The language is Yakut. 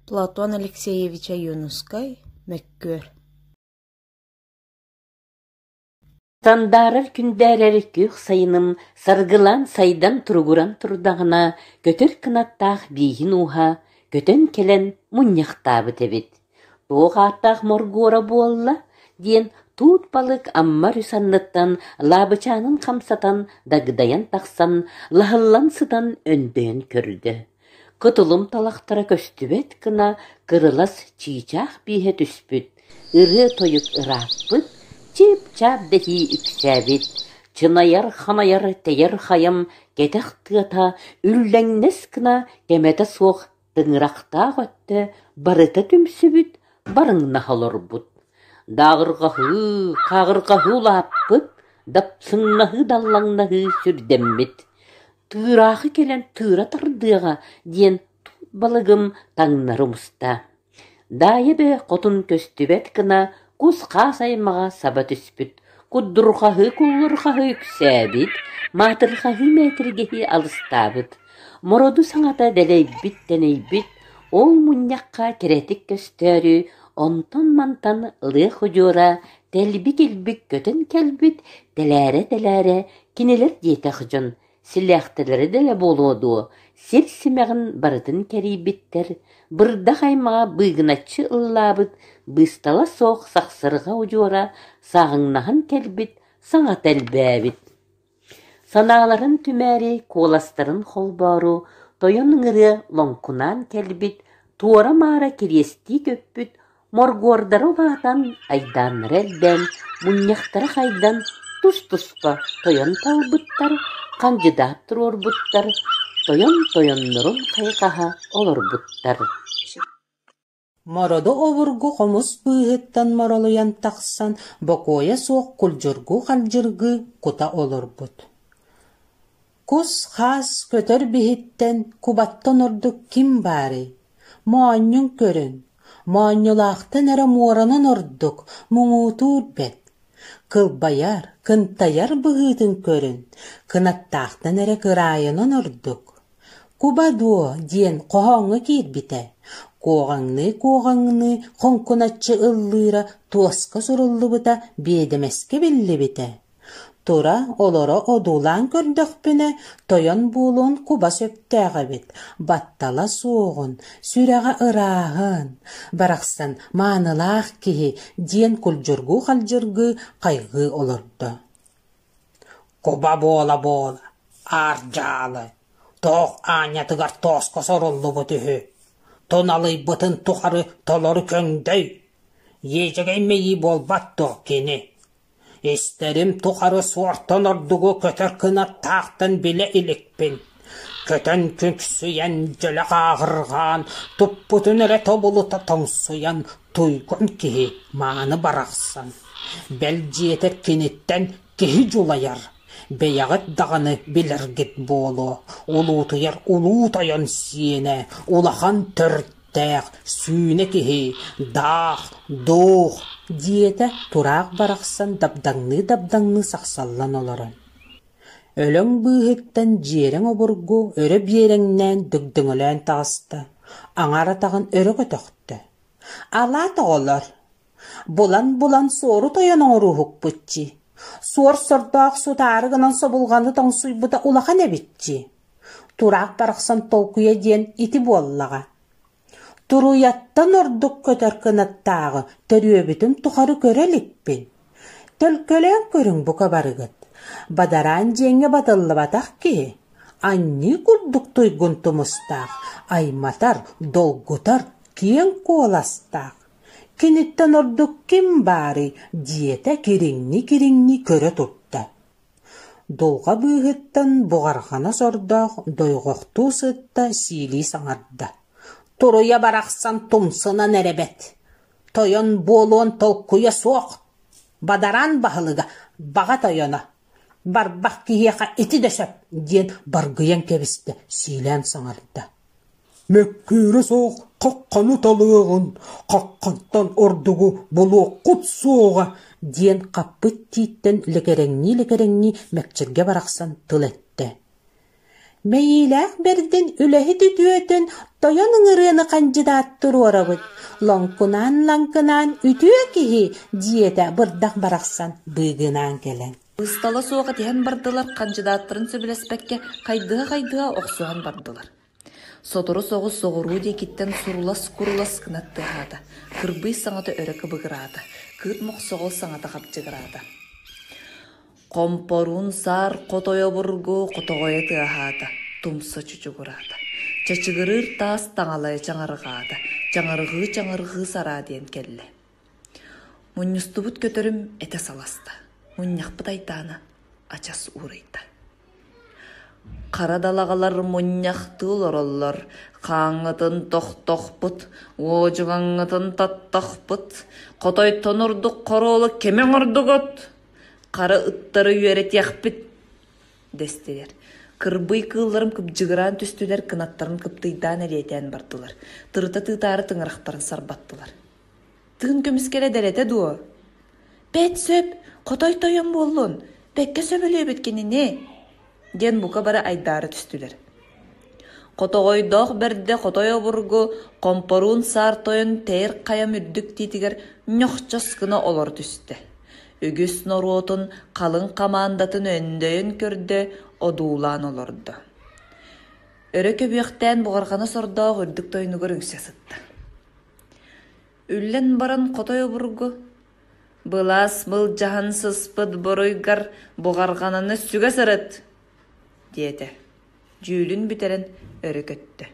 Платон Алексеевич Ойуунускай «Мөккүөр» Сандаарар күндээрэр күөх сайыным саргылаан сайдан туругуран турдаҕына, көтөр кынаттаах бииһин ууһа көтөн кэлэн мунньахтаабыт эбит. Туох ааттаах моргуора буолла диэн туут балык Амма өрүс анныттан лаабычаанын хамсатан дагдайан тахсан, лаһыллан сытан өндөйөн көрдө. Кытылым талахтара көстүбэт гына кырылас чыычаах бииһэ түспүт, ырыа-тойук ырааппыт, чыып-чаап дэһии үксээбит, чынайар-ханайар тэйэр хайам кэтэх тыата үллэҥнэс гына кэмэтэ суох тыҥырахтаах өттө барыта түмсүбүт, барыҥнаһа олорбут. Дааҕырҕаһыы, хааҕырҕаһыы улааппыт, дапсыҥнаһыы даллаҥнаһыы сүрдэммит. Тыыраахы кэлэн тыыра тардыаҕа диэн туут балыгым таҥнары умуста. Даайа бээ хотун көстүбэт гына кус-хаас аймаҕа саба түспүт, куддурҕаһыы-куллурҕаһыы үксээбит, маатырҕаһыы-мээтиргэһии алыстаабыт. Мороду саҥата дэлэйбит-тэнийбит, ол мунньахха кэрэтик көстөөрү онтон-мантан лыах удьуора тэлбик-илбик көтөн кэлбит, тэлээрэ-тэлээрэ Кинилэр диэтэх дьон силээхтэлэрэ дэлэ буолуо дуо, сир симэҕин барытын кэрийбиттэр, бырдах аймаҕа быыгыначчы ыллаабыт, быыстала суох сахсырҕа удьуора сааҕыҥнаһан кэлбит, саҥата элбээбит. Санааларын түмээри, куоластарын холбоору, тойон ыҥырыа лоҥкунаан кэлбит, туора-маара кириэстии көппүт Моргуордара улаатан, айдааннара элбээн, мунньахтара хайдан, тус-туспа тойон талбыттар, хандьыдаат туруорбуттар, тойон тойоннорун хайҕаһа олорбуттар. Мороду обургу хомус быыһыттан моролуйан тахсан, бокуойа суох кулдьургуу-халдьыргыы кута олорбут. Кус-хаас көтөр биһиттэн кубаттан ордук ким баарый? Моонньун көрүн, моонньулаахтан эрэ муоранан ордук муҥутуур бэт. Кылбайар, кынтайар быһыытын көрүн, кынаттаахтан эрэ кыраайынан ордук. Куба дуо диэн хоһооҥҥо киирбитэ, куоҕаҥныы-куоҕаҥныы хоҥкуначчы ыллыыра туоска суруллубута биэдэмэскэ биллибитэ. Тура, олоро одуулаан көрдөхпүнэ, тойон буолуон куба сөптөөх эбит, баттала суоҕун, сүрэҕэ ырааһын, барахсан маанылаах киһи диэн кулдьургуу-халдьыргыы хайҕыы олордо. Куба буола-буола, аар дьаалы, туох аанньатыгар тооско соруллубут үһү, туналыйбытын тухары толору көҥдөй, иэдьэгэй мэйии буолбат дуо кини Истэрим тухары суортан ордугу көтөр кынаттаахтан билэ иликпин. Көтөн күксүйэн, дьөлө хааҕырҕаан, туппутун эрэ тобулута тоҥсуйан, туйгун киһи мааны барахсан. Бэл дьиэтэ киниттэн киһи дьулайар, бэйэҕит даҕаны билэргит буолуо, улуутуйар улуу тойон сиэнэ, улахан төрт Тээх, сүүнэ киһи, даах, дуух диэтэ тураах барахсан дабдаҥныы-дабдаҥныы сахсаллан олорон. Өлөҥ быыһыттан дьиэрэҥ обургу өрө биэрэҥнээн дыгдыҥөлөөн таҕыста, аҥаар атаҕын өрө көтөхтө. Алаат оҕолор, булан-булан суору тойон оҥорууһукпут дии. Суор сордоох сутаары гынан собулҕаны тоҥсуйбута улахан эбит дии. Тураах барахсан толкуйа диэн ити буоллаҕа. Туруйаттан ордук көтөр кынаттааҕы төрүөбүтүм тухары көрө иликпин. Төлкөлөөн көрүҥ бука барыгыт. Бадараан дьиэҥҥэ батыллыбатах киһи, анньыы курдук туйгун тумустаах, айматар, долгутар киэҥ куоластаах. Киниттэн ордук ким баарый диэтэ кириҥнии-кириҥнии көрө турда. Дулҕа быыһыттан буҕарҕана сордоох дойҕохтуу сытта сиилии саҥарда: «Туруйа барахсан тумсунан эрэ бэт, тойон буолуон толкуйа суох, бадараан баһылыга баҕа тойоно, барбах киһиэхэ ити да сөп» диэн баргыйан кэбистэ, сиилээн саҥарда Мөккүөрэ суох хахханы талыаҕын, хаххантан ордугу булуоххут суоҕа диэн хаппыт тииттэн лэкэрэҥнии-лэкэрэҥнии мэкчиргэ барахсан тыл эттэ. Мэйиилээх бэрдин үлэһит үтүөтүн тойон ыҥырыаны хандьыдаат туруорабыт, лоҥкунаан-лаҥкынаан үтүө киһи, диэтэ бырдах барахсан быыгынаан кэлэн. Быыстала суох этиһэн бардылар, хандьыдааттарын сөбүлэспэккэ хайдыһа-хайдыһа охсуһан бардылар. Сотору соҕус соҕуруу диэкиттэн сурулас-курулас гына тыаһаата, кырбый саҥата өрө кыбыгыраата, кыырт мохсоҕол саҥата хабдьыгыраата. Хомпоруун саар хотойо обургу хотоҕойо тыаһаата, тумса чучугураата. Чачыгырыыр таас таҥалайа чаҥырҕаата, чаҥырҕыы-чаҥырҕыы сараа диэн кэллэ. Мунньустубут көтөрүм этэ саласта, мунньахпыт айдаана ачас уурайда. Хара далаҕалар мунньахтыы олороллор, хааҥҥытын тохтохпут, уодьугаҥҥытын таттахпыт, хотойтон ордук хоруолу кими оҥордугут? Хара ыттары үөрэтиэхпит дэстилэр. Кырбый кыылларым кыбдьыгыраан түстүлэр, кынаттарын кыптыйдаан элиэтээн бардылар, тырыта тыытаары тыҥырахтарын сарбаттылар. Тыын көмүскэлэ дэлэтэ дуо? Бэт сөп, хотой тойон буоллун, бэккэ сөбүлүүбүт кинини, диэн бука бары айдаара түстүлэр. Хотоҕойдоох бэрдэ хотой обургу хомпоруун саар тойон тэйэр хайам үрдүк тиитигэр ньохчос гына олоро түстэ. Үгүс норуотун халыҥ хамаандатын өндөйөн көрдө, одуулаан олордо. Өрө көбүөхтээн буҕарҕана сордоох үрдүк тойонугар үҥсэ сытта. Үллэн баран хотой обургу, «Былаас былдьаһан сыспыт буруйгар буҕарҕананы сүгэ сырыт!» диэтэ. Дьүүлүн бүтэрэн өрө көттө.